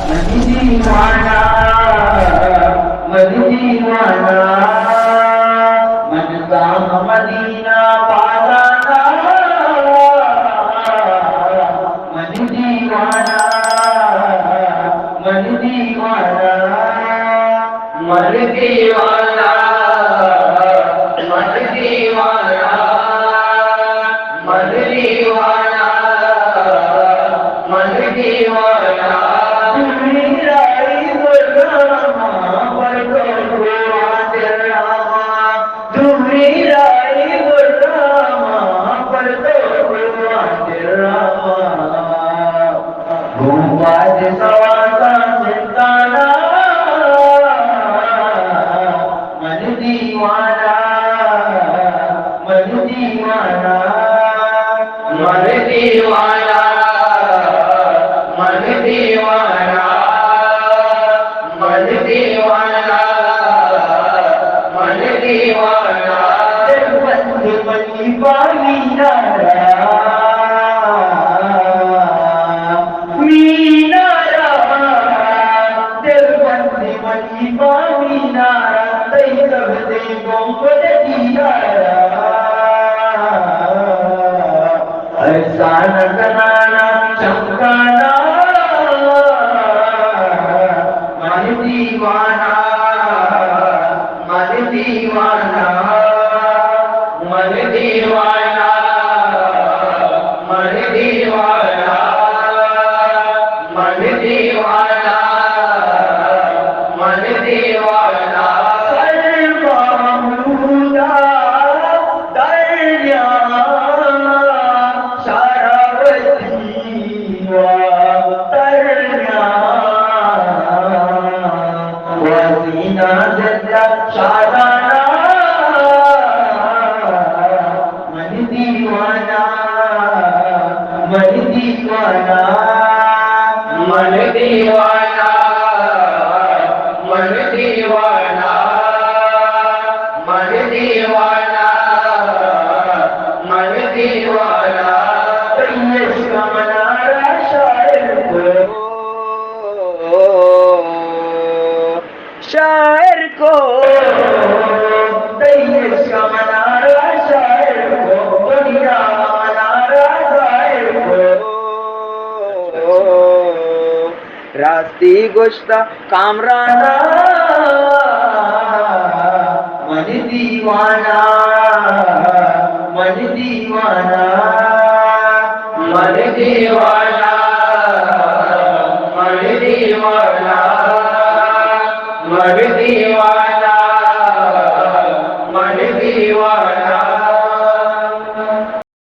من دیوانہ، من دیوانہ، من تاں مدینہ پادانا. من دیوانہ، من دیوانہ، من دیوانہ، من دیوانہ، من دیوانہ، من دیوانہ. دوری رائی گل راما، پر تو گوان دل راما. دوری رائی گل راما، پر تو گوان دل راما. گوں باج سواساں سلطانا، من دیوانہ، من دیوانہ، من دیوانہ، من دیوانہ، من دیوانہ، من دیوانہ. دلبند منی پا مینارا، مینارا، دلبند منی پا مینارا، تئی سبزیں گنبد دیدارا. ارسان زنانا چمکانا، من دیوانہ، من دیوانہ، من دیوانہ، من دیوانہ، من دیوانہ، من دیوانہ. سر محمودا دریا شارا وتی وا تریا. وزینا زندہ شادانا، من دیوانہ، من دیوانہ، من دیوانہ، من دیوانہ، من دیوانہ، من دیوانہ. تئی عشق منارا شاعر کو، شاعر کو، تئی عشق منارا شاعر کو، دنیا منارا ظاہر کو. راستی گوشتا کامرانا، من دیوانہ، من دیوانہ، من دیوانہ، من دیوانہ، من دیوانہ، من دیوانہ.